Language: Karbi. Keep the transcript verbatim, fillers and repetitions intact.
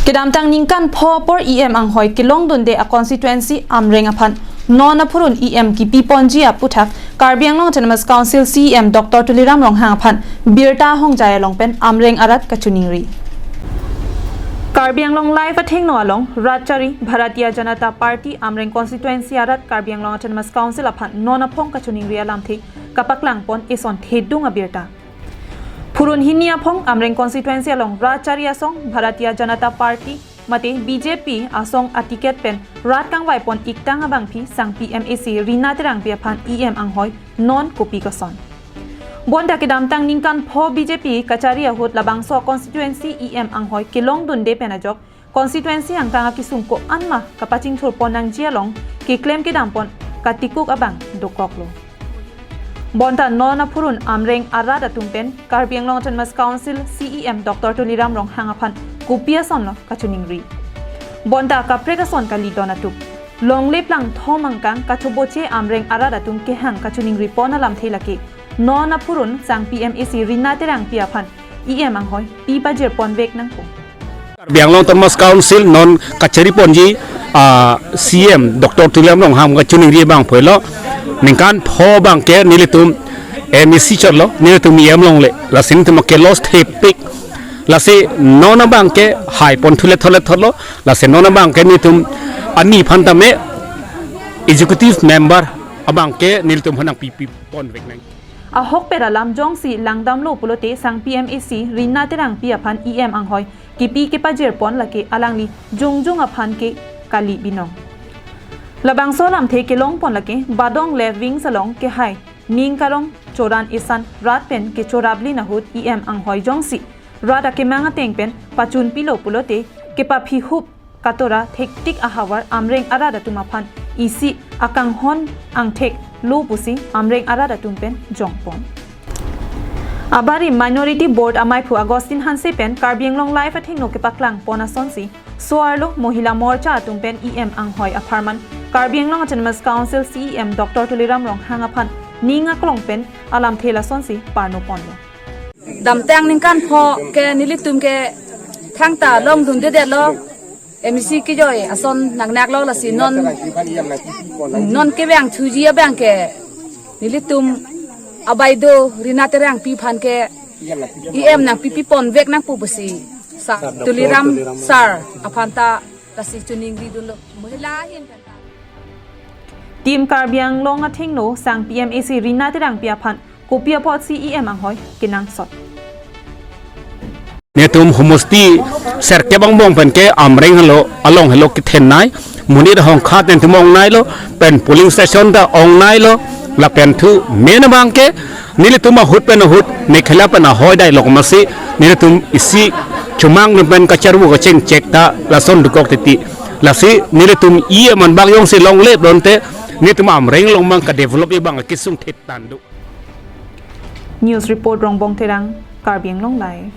Kedamtang ningkan pho apor E M anghoi kelongdunde a constituency Amreng aphan non aphurun E M kipi ponji aputhak Karbi Anglong Autonomous Council C E M Doctor Tuliram Ronghang aphan birta ahongjai along pen Amreng arat kachiningri. Karbi Anglong Live athengno along rat chari Bharatiya Janata Party Amreng constituency arat Karbi Anglong Autonomous Council aphan non aphong kachiningri alamthe kapaklang pon eson thedung abirta. Phurun hini aphong Amreng constituency along rat chari asong Bharatiya Janata Party mate B J P asong aticket pen rat kangvai pon iktang abangpi sangpi M A C Rina Terangpi aphan E M anghoi non kopi koson. Bonta kedamtang ningkan pho B J P kachari ahut labangso constituency E M anghoi kelongdunde pen ajok constituency angkang akesung ko-an ma kapachingthur pon nangji along keklem kedam pon katikuk abang dokoklo. Bonta non aphurun Amreng arat atum pen Karbi Anglong Autonomous Council C E M Doctor Tuliram Ronghang aphan kopi asonlo kachiningri. Bonta kaprek ason kali don atup. Longle plangthom angkang kachoboche Amreng arat atum kehang kachiningri pon alamthe lake non aphurun sangpi M A C Rina Terangpi aphan E M anghoi pi pajir ponvek nangpo. Karbi Anglong Autonomous Council non kachari ponji, ah, C E M Doctor Tuliram Ronghang kachiningri abang pulo. Ningkan pho abangke nelitum M A C chotlo, nelitum E M longle. Lasi nelitum ke loss thepik. Lasi non abangke hai pon thule thule thotlo. Lasi non abangke nelitum ani aphan tame executive member abangke nelitum aphan nangpipi ponvek nang. Ahokpet alam jongsi langdamlo pulote sangpi M A C Rina Terangpi aphan E M anghoi kipi kepajir pon lake alangli jongjong aphan ke kali binong. Labangso alamthe kelong pon lake Badong le Wings along kehai ning karong choran isan rat pen kechorap lin ahut E M anghoi jongsi rat akemang ateng pen pachun pilo pulote kepaphi hup katora thektik ahavar Amreng arat atum aphan isi akanghon angthek lo pusi Amreng arat atum pen jongpon. Abari Minority Board amaiphu Augustine Hanse pen Karbi Anglong Live athengno kepaklang pon asonsi so-arlo Mohila Morcha atum pen E M anghoi apharman Karbi Anglong Autonomous Council C E M Doctor Tuliram Ronghang aphan ning aklong pen alamthe lasonsi parno ponlo. Damtang ningkan pho ke nelitum ke thangta longdundedetlo, M A C kejoi ason nangnaklo lasi non, non kevang thuji abangke nelitum abaideo Rina Terangpi aphan ke E M nangpipi ponvek nangpo pusi sa Tuliram sir aphanta lasi chiningri dunlo. Mohila ahin pen ta. Team Karbi Anglong athengno sangpi M A C Rina Terangpi aphan kopi apotsi E M anghoi kenangsot. Netum homosti serkep angbong pen ke Amreng helo along helo kethenei, monit ahongkhat netum ongneilo, pen polling station ta ongneilo, lapen thu main abangke nelitum ahut pen ahut, Meghalaya pen ahoi dai lok masi, nelitum isi chomang pen kacharvu kachingchek ta lason dokok titi. Lasi nelitum E M anbak jongsi longle pulote, nelitum Amreng along abang kadevelop abang kesung thetang do. News report Rongbong Terang, Karbi Anglong Live.